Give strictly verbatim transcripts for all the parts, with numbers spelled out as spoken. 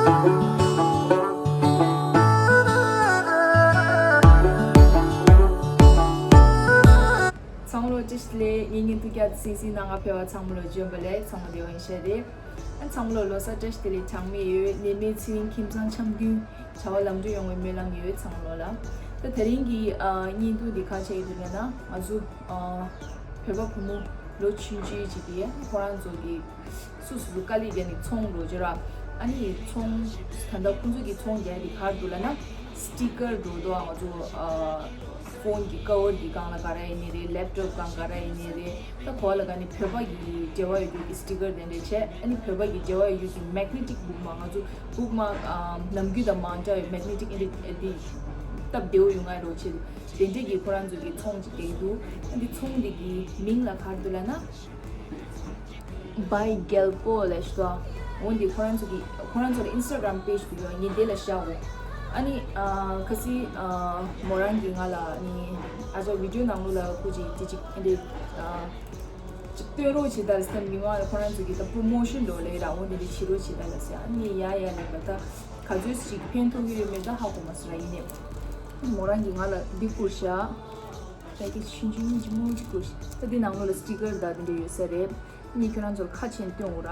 ཚང་མ་ལོ་བཀྲ་ཤིས་བདེ་ལེགས། ངའི་བརྙན་ཐུང་བསྐྱར་དུ་གསན་གཟིགས་གནང་། ང་ཕེབས་པ་ཚང་མ་ལོ་བྱོན་པ་ལེགས། ཚང་མ་བདེ་བ་ཡིན་ཤག་རེད། ཨ་ཚང་མ་ལོ་ལོ་གསར་བཀྲ་ཤིས་བདེ་ལེགས་གྲངས་མེད་ཡོད། ནད་མེད་ཚེ་རིང་ཁྱིམ་ཚང་འཆམ་མཐུན་བྱ་བ་ལམ་འགྲོ་ཡོང་བའི་སྨོན་ལམ་ཡོད་ཚང་མ་ལོ་ལ། ད་དེ་རིང་གི་ཨ་བརྙན་ཐུང་འདི་ག་རེ་བྱེད་ཀྱི་འདུག་ལབ་ན། ང་ཚོ་ཨ་བོད་པ་བུ་མོ་ལོ་ཆུང་ཆུང་ཅིག་གིས་ཁོ་རང་ཚོ་གི་སུ་སུ་དཀའ་ལས་བརྒྱབ་ནས་ཚོང་འགྲོ་རྒྱུ་ར། ཨ་ནི་ཚོང་ད་ལྟ་ཁོང་ཚོ་གི་ཚོང་རྒྱག་ཡ་དེ་ག་རེ་འདུག་ལབ་ན། སི་ཊི་ཀར་འགྲོ་འདུག་ང་ཚོ་ཨ་ཕོན་གི་ཀ་བར་གི་སྒང་ལ་ག་རེ་ཡིན་ནའི་རེད། ལེབ་ཊོབ་སྒང་ག་རེ་ཡིན་ནའི་རེད། ད་གོ་བ་ལ་ག་ནི་བོད་པ་གི་འབྲེལ་བ་ཡོད་རྒྱུ་གི་སི་ཊི་ཀར་དེ་འདྲས་བྱས། ཨ་ནི་བོད་པ་གི་འབྲེལ་བ་ཡོད་རྒྱུ་གི་མེག་ནེ་ཊིག་བུག་མཱག་ང་ཚོ་བུག་མཱག་ནམ་རྒྱུན་དང་མ་འདྲ་བའི་མེག་ནེ་ཊིག་ཨེ་འདྲས་ཨེ་འདི་སྟབས་བདེ་བོ་ཡོང་ང་རོགས་བྱེད། དེ་འདྲས་ཀྱི་ཁོ་རང་ཚོ་གི་ཚོང་ཅིག་རྒྱག་གི་འདུག་ཨ་འདི་ཚོང་འདི་གི་མིང་ལ་ག་རེ་འདུག་ལབ་ན། བྷའི་རྒྱལ་པོ་ལབ་ཤག་འོ་འདི་ཁོ་རང་ཚོ་གི་ཁོ་རང་ཚོ་ལ་ཨིན་སི་ཊ་གྷ་རམ་པེཇ་འདུག་ཡོད། ངས་དེ་ལ་བཞག་གོ། ཨ་ནི་ཨ་ཁ་སི་ཨ་མོ་རང་གིས་ང་ལ་ཨ་ནི་ཨ་ཅག་བི་ཌི་ཡོ་ནང་ལོགས་ལ་ཁོ་ཅིག་དེ་ཅིག་ཨ་འདི་ཨ་ཅིག་སྟོན་རོགས་བྱེད་ད་ལ་ཟེར། མི་མང་ལ་ཁོ་རང་ཚོ་གི་ད་པོ་རོ་མོ་ཤོན་འདྲ་ལས་ར་འོ་འདི་འདྲ་བྱེད་རོགས་བྱེད་ད་ལ་ཟེར། ཨ་ནི་ཡ་ཡ་ལབ་པ། ད་ག་ཚོད་ཅིག་ཕན་ཐོགས་ཀྱི་ཡོད་མེད་ད་ཧ་གོ་མ་སོང་ར། ཡིན་ནའི་མོ་རང་གིས་ང་ལ་འདི་བསྐུར་ཤག་པེ་ཀེཇ་ཆུང་ཆུང་ཆུང་ཆུང་ཅིག་བསྐུར་ཤག་ད་འདི་ནང་ལོགས་ལ་སི་ཊི་ཀར་དང་འདི་འདྲ་ཡོད་ས་རེད། ཨ་ནི་ཁྱོད་རང་ཚོར་ཁ་ཕྱེ་སྟོན་འོ་ར།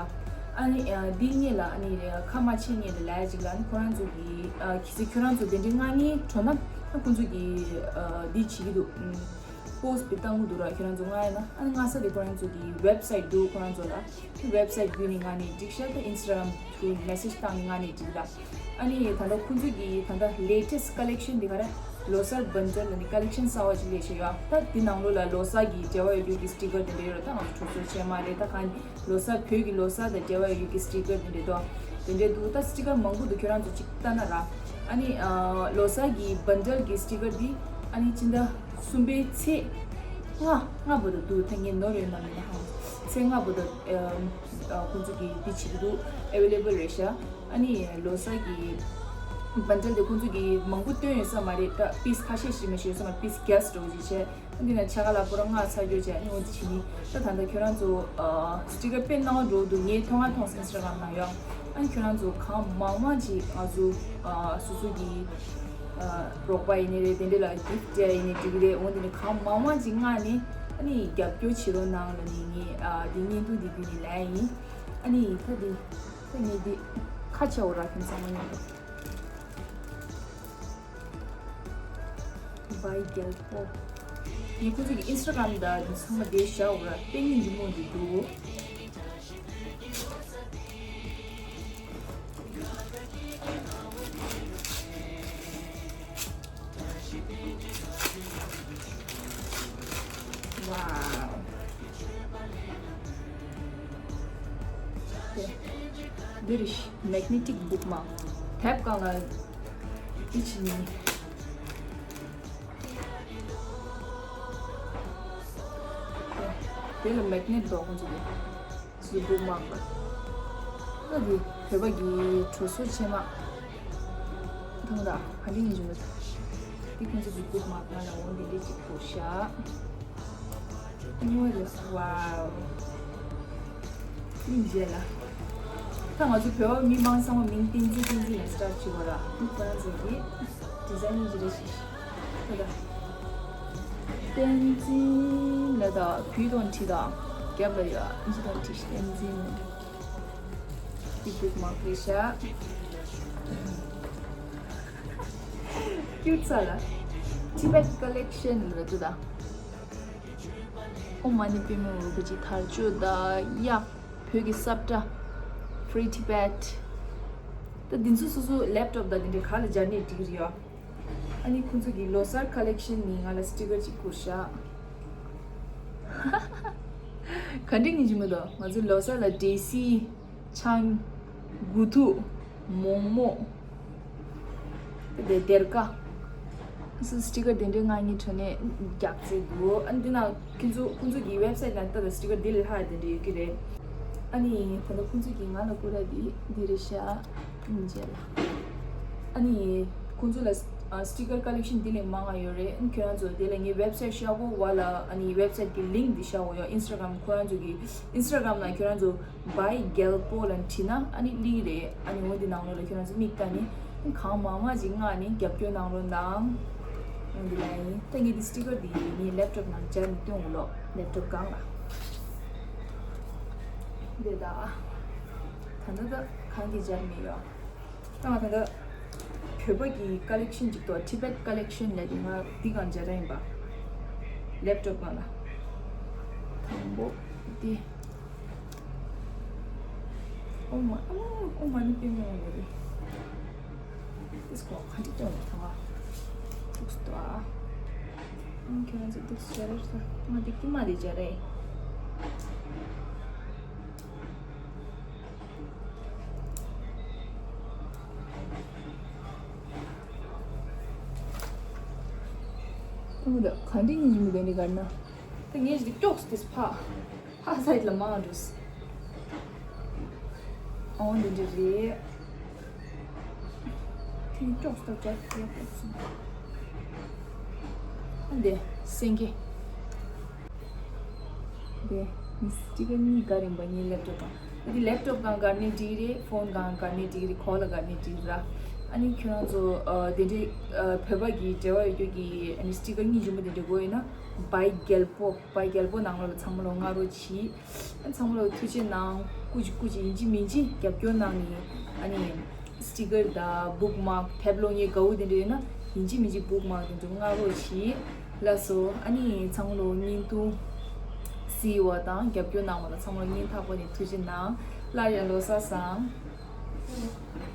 ཨ་ནི་ཨ་འདི་སྔོན་ལ་ཨ་ནི་ཁ་མ་ཕྱེ་སྔོན་ལ་ལབ་ཡ་ཅིག་ལ། ཨ་ནི་ཁོ་རང་ཚོ་གིས་ཨ་གལ་སྲིད་ཁྱོད་རང་ཚོ་དེ་འདྲའི་མངགས་མཁན་འགྲོ་ན། ཨ་ཁོང་ཚོ་གིས་ཨ་འདི་བྱེད་ཀྱི་འདུག་ཨུམ། པོ་སི་ཊི་བཏང་གི་འདུག་ར། ཁྱོད་རང་ཚོ་མངགས་ཡ་ན། ཨ་ནི་མངགས་ས་དེ་ཁོ་རང་ཚོ་གི་ཝེབ་སའིཊ་འདུག་ཁོ་རང་ཚོ་ལ། ཝེབ་སའིཊ་བརྒྱུད་ནས་མངགས་ནས་འགྲིག་ཤག་ད་ཨིན་སི་ཊ་གྷ་རམ་ཐུ་རུ་མེ་སེཇ་བཏང་ནས་མངགས་ནས་འགྲིག་ལ། ཨ་ནི་ད་ལྟ་ཁོང་ཚོ་གི་ད་ལྟ་ལེ་ཊེ་སི་ཊི་ཀོ་ལེག་ཤན་དེ་ག་རེ། ལོ་གསར་བན་ཌལ་ལ་ནི་ཀོ་ལེག་ཤན་གསར་བ་ཅིག་སླེབས་བཞག་ཡོད། ད་དེ་ནང་ལོགས་ལ་ལོ་གསར་གྱི་འབྲེལ་བ་ཡོད་རྒྱུ་གི་སི་ཊི་ཀར་དེ་འདྲ་ཡོད་རེད། ད་ང་ཚོ་གྲོས་ཚོགས་ཆེན་མོ་རེད། ད་གང་ལོ་གསར་བོད་ཀྱི་ལོ་གསར་དང་འབྲེལ་བ་ཡོད་རྒྱུ་གི་སི་ཊི་ཀར་དེ་འདྲ་འདུག་དེ་འདྲ་འདུག་ད་སི་ཊི་ཀར་མང་པོ་འདུག་ཁྱོད་རང་ཚོ་ཅིག་ལྟ་ན་ར། ཨ་ནི་ཨ་ལོ་གསར་གྱི་བན་ཌལ་གྱི་སི་ཊི་ཀར་འདི་ཨ་ནི་སྤྱི་ཟླ་གསུམ་པའི་ཚེས་ལྔ་ལྔ་བར་དུ་འདུག་ད་ངས་ནོར་ཡོད་ན་མིན་ན་ཧང་། ཚེས་ལྔ་བར་དུ་ཨ་ཁོང་ཚོ་གིས་འདི་བྱེད་ཀྱི་འདུག་ཨེ་ཝེ་ལེ་བལ་རེད་ཤག་ཨ་ནི་ལོ་གསར་གྱི་བན་ཌལ་དེ་ཁོང་ཚོ་གིས་མང་པོ་བཏོན་ཡོད་ས་མ་རེད། ད་པིས་ཁ་ཤས་ཤིག་མ་ཤེས་ཡོད་ས་མ། པིས་རྒྱས་འགྲོ་གི་བྱས། འདི་ན་ཆ་ག་ལ་པོ་ར་ང་ཚ་རྒྱུ་བྱས་ཨ་ནི་འོ་འདི་བྱེད་ནི། ད་ད་ལྟ་ཁྱོད་རང་ཚོ་ཨ་སི་ཊི་ཀར་དཔེ་སྣང་བ་འགྲོ་འདུག་ངས་མཐོང་ང་མཐོང་སོང་ཨིན་སི་ཊ་གྷ་རམ་ནང་ཡོད། ཨ་ནི་ཁྱོད་རང་ཚོ་གང་མང་མང་ཅིག་ང་ཚོ་ཨ་སོ་སོ་གི་ཨ་རོགས་པ་ཡིན་ནི་རེད། དེ་འདྲ་ལ་གིཕ་ཊི་ཡིན་ནི་འགྲིག་གི་རེད། འོ་འདི་ནི་གང་མང་མང་ཅིག་མངགས་ནས་ཨ་ནི་རྒྱབ་སྐྱོར་བྱེད་རོགས་གནང་ལབ་ནི་ངས་ཨ་འདི་བརྙན་ཐུང་འདི་བརྒྱུད་ནས་ལབ་ཡིན། ཨ་ནི་ད་འདི་ད་ངས་འདི་ཁ་ཕྱེ་འོ་ར། ཁྱོད་ཚང་མ་ཉོ། བྷའི་རྒྱལ་པོ། ངས་ཁོ་ཚོ་གི་ཨིན་སི་ཊ་གྷ་རམ་དང་འདི་ཚང་མ་དེ་བཞག་འོ་ར། དཔེ་སྙིང་རྗེ་མོ་འདི་འདུག་ཝའོ། འདི་རེད། མེག་ནེ་ཊིག་བུག་མཱག་དེབ་སྒང་ལ་འདི་བྱས་ནི། དེ་ལ་མེག་ནེཊ་འདུག་ཁོང་ཚོ་གི། སུ་བུག་མཱག་ལ། ཨ་འདི་བོད་པ་གི་གྲོས་ཚོགས་ཆེན་མོ། ཐང་ད་ཧ་ལི་ཉི་ཇུ་མ་ད། འདི་ཁོང་ཚོ་གི་བུག་མཱག་ང་ལ་འོ་འདི་འདྲ་ཅིག་བུག་ཤག་ཉོ་རེ། ཝའོ། མིང་རྗེས་ལ། ད་ང་ཚོ་བོད་པ་མི་མང་ཚང་མ་མིང་བསྟན་འཛིན་བསྟན་འཛིན་ལ་སི་ཊར་བྱེད་དགོས་ར། ཁོ་རང་ཚོ་གི་ཌི་ཛའིན་ནི་ཇི་རེ་ཞིག་ད་ལྟ། བསྟན་འཛིན་ལ་ད་བུ་དང་བྲིས་དང་རྒྱབ་ལ་ཡོད། ཨིན་ཇི་དང་བྲིས་བསྟན་འཛིན་ལ། འདི་བུག་མཱག་རེད་ཤག་ཀིའུ་ཊི་ས་ལ། Tibet Collection ལ་ད་ད། ཨོཾ་མ་ཎི་པདྨེ་ཧཱུྃ་རིན་པོ་ཆེ་དར་ལྕོག་དང་གཡག་བོད་ཀྱི་ས་བཀྲ། Free Tibet། ད་འདི་ཚོ་སོ་སོ་ལེབ་ཊོབ་དང་འདི་འདྲའི་ག་ལ་སྦྱར་ནས་འགྲིག་རེད་ཡ། ཨ་ནི་ཁོང་ཚོ་གི་ལོ་གསར་ཀོ་ལེག་ཤན་ནི་ང་ལ་སི་ཊི་ཀར་ཅིག་བསྐུར་ཤག་ག་འདྲ་ཡིན་གྱི་མི་འདུག་ང་ཚོ་ལོ་གསར་ལ་འབྲས་སིལ། ཆང་། དགུ་ཐུག་མོག་མོག་དེ་སྡེར་ཀ་སི་ཊི་ཀར་དེ་འདྲའི་མངགས་ནས་དྲ་ནས་རྒྱག་རྩིས་འདུག་ཨ་འདི་ན་ཁྱེད་ཚོ་ཁོང་ཚོ་གི་ཝེབ་སའིཊ་ནང་ལྟ་དང་། སི་ཊི་ཀར་འདི་ལས་ལྷག་དེ་འདྲ་ཡོད་ཀྱི་རེད། ཨ་ནི་ད་ལྟ་ཁོང་ཚོ་གིས་ང་ལ་བསྐུར་ཡ་འདི་འདི་རེད་ཤག་ཨིན་ཇི་ལ། ཨ་ནི་ཁོང་ཚོ་ལ་ ཨ་སི་ཊི་ཀར་ཀ་ལེག་ཤན་འདི་ལས་མང་ང་ཡོད་རེད། ཨ་ཁྱོད་རང་ཚོ་དེ་ལ་ངའི་ཝེབ་སའིཊ་ཤར་གོ་བ་ལ། ཨ་ནི་ཝེབ་སའིཊ་གི་ལིང་འདི་ཤར་གོ་ཡོད། ཨིན་སི་ཊ་གྷ་རམ་ཁོ་རང་ཚོ་གི་ཨིན་སི་ཊ་གྷ་རམ་ནང་ཁྱོད་རང་ཚོ་བྷའི་གེལ་པོ་ལབ་བྲིས་ན་ཨ་ནི་ལིང་རེད། ཨ་ནི་འོ་འདི་ནང་ལོགས་ལ་ཁྱོད་རང་ཚོ་མིག་ལྟ་ནི་གང་མང་མང་ཅིག་མངགས་ནི་རྒྱབ་སྐྱོར་གནང་རོགས་གནང་། འོ་འདི་ལ་ཡིན། ད་ངས་འདི་སི་ཊི་ཀར་འདི་ངའི་ལེབ་ཊོབ་ནང་སྦྱར་ནས་སྟོན་འོ་ལོ། ལེབ་ཊོབ་སྒང་ལ། འདི་ད། ད་ལྟ་ད་གང་གི་སྦྱར་མི་ཡོད། ད་ང་ད་ལྟ་བོད་པ་གི་ཀ་ལེག་ཤན་ཅིག་འདུག Tibet collection ལབ་དེ། ང་འདི་སྒང་སྦྱར་ཡིན་པ། ལེབ་ཊོབ་སྒང་ལ། དང་པོ་འདི། ཨོ་མ་ཨོ་མ་ཨོ་མ་ནི་པེ་མེ་ཡོང་གི་རེད། ཏིས་ཀོ་ག་འདྲ་སྟོན་ནས་ཐང་ང་། ཏུགས་ཏོ་ཨ། ཨང་ཁྱོད་རང་ཚོ་ཏུགས་ཤར་རེད་ས། ང་འདི་ཀི་མ་དེ་སྦྱར་རེད། ཨོ་ད་ག་འདྲ་ཡིན་མི་དེ་འདྲ་གར་ན། ད་ངས་ཞིག་ཀྱོགས་ཏིས་ཕ། ཕ་སའིཌ་ལ་མང་འགྲོ། ཨོ་འདི་འདྲ་རེད། དེ་ཀྱོགས་ཏོ་ཀྱོགས་ཀྱོགས་ཀྱོགས་སོང་། འདི་སེང་གེ། འདི་ནི་སི་ཊི་ཀར་གཉིས་བསྒར་ཡིན་པ། ངའི་ལེབ་ཊོབ་སྒང་། འདི་ལེབ་ཊོབ་སྒང་བསྒར་ནས་འགྲིག་རེད། ཕོན་སྒང་བསྒར་ནས་འགྲིག་རེད། ག་བ་ལ་བསྒར་ནས་འགྲིག་ར། ཨ་ནི་ཁྱོད་རང་ཚོ་ཨ་དེ་འདྲའི་ཨ་བོད་པ་གི་འབྲེལ་བ་ཡོད་རྒྱུ་གི་ཨ་ནི་སི་ཊི་ཀར་གཉིས་འཇུམ་པ་དེ་འདྲ་དགོས་ཡོད་ན། བྷའི་གེལ་པོ། བྷའི་གེལ་པོ་ནང་ལོགས་ལ་ཚང་མ་ལོ་མངགས་རོགས་གྱིས། ཚང་མ་ལ་ཐུགས་རྗེ་གནང་། སྐུ་མཁྱེན་སྐུ་མཁྱེན། ཡིན་གཅིག་མིན་གཅིག་རྒྱབ་སྐྱོར་གནང་ནི། ཨ་ནི་སི་ཊི་ཀར་དང་བུག་མཱག་དེབ་ཀློག་མཁན་དགའ་བོ་དེ་འདྲ་ཡོད་ན་ཡིན་གཅིག་མིན་གཅིག་བུག་མཱག་དེ་འདྲ་མངགས་རོགས་གྱིས། ལགས་སོ། ཨ་ནི་ཚང་མ་ལ་བརྙན་ཐུང་གཟིགས་པ་དང་རྒྱབ་སྐྱོར་གནང་བ་དང་ཚང་མ་ལ་སྙིང་ཐག་པ་ནས་ཐུགས་རྗེ་གནང་། སླར་ཡང་ལོ་གསར་བཟང་།